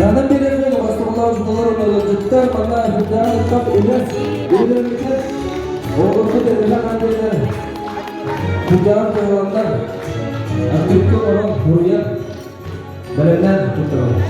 Данын биэрэргэ бастакылаах учууталлар уонна ыалдьыттар манна сүрдээх элбэх үлэ үлэлэммитэ. Оҕолорбут элбэх аадыйалар сүрдээҕин кыһаланнар, активка олорон суруйан, бэлэмнээн туттараллар.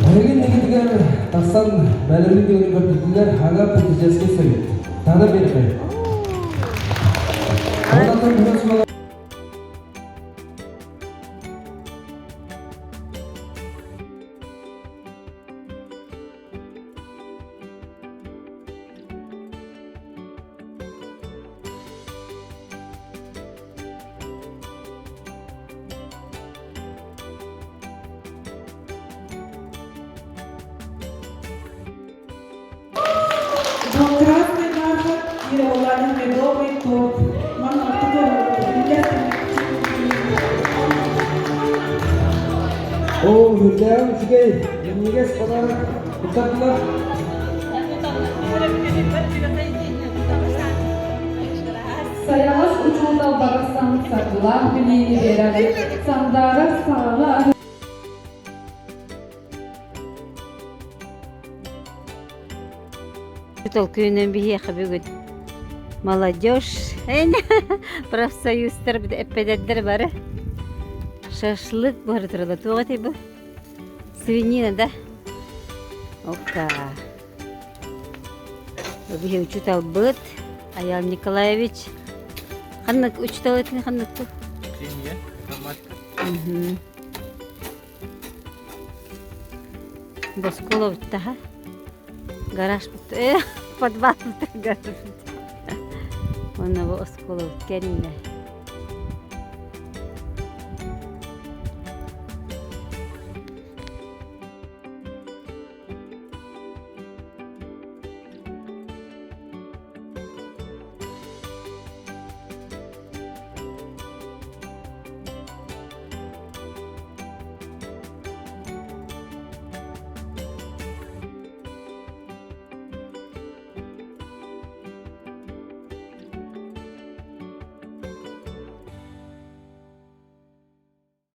Эһиги иннигитигэр тахсан бэлэмник көрдүлэр хага политический совет. Тана бербей. Онтон Был красный бархат и роллали медовый торт. Манна О, үрдээх үчүгэй, минньигэс подарок туттардылар. Сайаҕас учуутал барахсан саргылаах билиини биэрэн, сандаарар саҥаҕы Толкуйунан биһиэхэ бүгүн. Молодежь, профсоюзтар эппэдэрдэр бары. Шашлык бары турала. Туох этэй бу? Свинина, да? Опа. Биһи учуталбыт Аял Николаевич. Ханнык учутал этин ханнык бу? Химия, информатика. Боскуола буттаха. Гараж э, подвал гараж. Онно бу оскуола кэннэ.